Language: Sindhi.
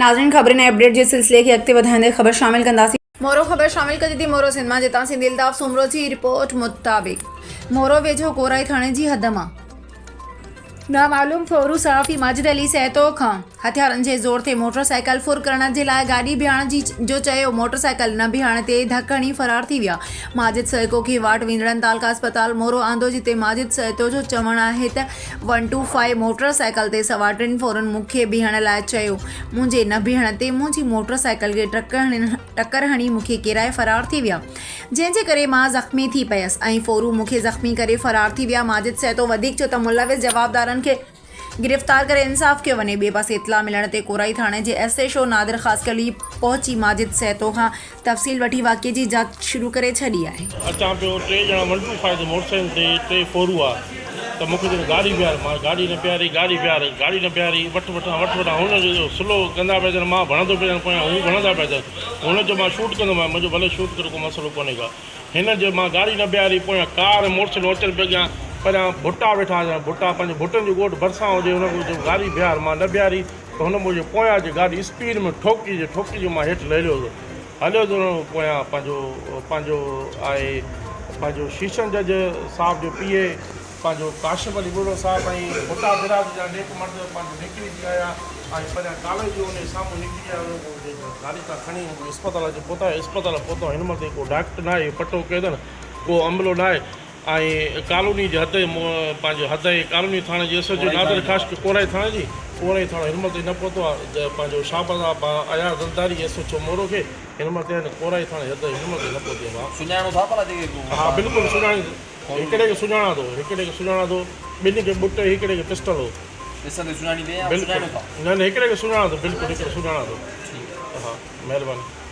ناظرين خبرن ۽ اپڊيٽ جي سلسلي کي اڳتي وڌائيندي خبر شامل ڪنداسين. مورو خبر شامل ڪجي ٿي مورو سنڌ مان جتان سنڌي الطاف سومرو جي رپورٽ مطابق مورو ويجهو ڪورائي ٿاڻي جي حد مان نامعلوم ڦورو صحافي ماجد علي سهتو کان هٿيارن جي زور تي موٽر سائيڪل ڦر ڪرڻ جي لاء گاڏي بيهارڻ جي جو چيو موٽر سائيڪل نه بيهارڻ تي ڌڪ هڻي فرار ٿي ويا ماجد سهتو کي واٽ ويندڙن تعلقه اسپتال مورو آندو جتي ماجد سهتو جو چوڻ آهي ته one two five motor cycle تي سوار ٽن ڦورن مون کي بيهڻ لاء چيو. منهنجي نه بيهڻ تي منهنجي موٽر سائيڪل کي ٽڪر هڻي مون کي ڪيرائي فرار ٿي ويا. جنهن جي ڪري مان زخمي ٿي پيس ۽ ڦورو مون کي زخمي ڪري فرار ٿي ويا. ماجد سهتو وڌيڪ چيو ته ملوث جوابدارن کي گرفتار ڪري انصاف ڪيو وڃي. ٻئي پاسي اطلاع ملڻ تي ڪورائي ٿاڻي جي S H O Nadir Khaskheli پهچي ماجد سهتو کان تفصيل وٺي واقعي جي جاچ شروع ڪري ڇڏي آهي. اچان پيو ٽي ڄڻا ون ٽو فائيو تي موٽر سائيڪل تي ٽي ڦورو آ ته مون کي چون گاڏي بيهار مان گاڏي نه بيهاري گاڏي بيهار گاڏي نه بيهاري وٺ وٺان وٺ وٺان هن جو سلو ڪندا پيا اچن مان ڀڻندو پيو اچان پويان هو ڀڻندا پيا اچن هن چيو مان شوٽ ڪندومانء مان چيو ڀلي شوٽ ڪر ڪو مسئلو ڪونهي ڪا هن چيو مان گاڏي نه بيهاري پويان ڪار ۽ موٽر سائيڪلون اچن پيون اڳيان پريان ڀٽا ويٺا هجن ڀٽا پنهنجو ڀٽن جو ڳوٺ ڀرسان هجي هن چيو گاڏي بيهار مان نه بيهاري ته هن منهنجي پويان اچي گاڏي اسپيڊ ۾ ٺوڪي جو ٺوڪي جو مان هيٺ لهي ويس هليو ته هن پويان پنهنجو پنهنجو آهي پنهنجو شيشن جج صاحب جو پي اي پنهنجو ڪاشف علي ٻرڙو صاحب ۽ ڀٽا برادري جا نيڪ مرد پنهنجو نڪري ٿي آيا ۽ پريان ڪاليج جو انهي سامهون نڪري آيا هن گاڏي تان کڻي اسپتال اچي پهتا اسپتال پهتو هن مهل تائين ڪو ڊاڪٽر ناهي پٽو ڪيو اٿن ڪو عملو ناهي ۽ ڪالوني جي حد پنهنجو حد ۽ ڪالوني ٿاڻي جي ايس ايچ او نادر خاشقي ڪورائي ٿاڻي جي ڪورائي ٿاڻو هن مهل تائين نه پهتو آهي پنهنجو Shahbaz Ayaz Zardari S H O Moro کي هن مهل تائين ڪورائي ٿاڻي حد هن مهل تائين نه پهتي آهي سڃاڻو ٿا ڀلا جيڪي ها بلڪل سڃاڻي هڪڙي کي سڃاڻان ٿو هڪڙي کي سڃاڻان ٿو ٻنهي کي ٻٽ هڪڙي کي پسٽل هو ڏسندي سڃاڻي پئي يا سڃاڻو ٿا نه نه هڪڙي کي سڃاڻان ٿو بلڪل هڪڙي سڃاڻان ٿو ها مهرباني.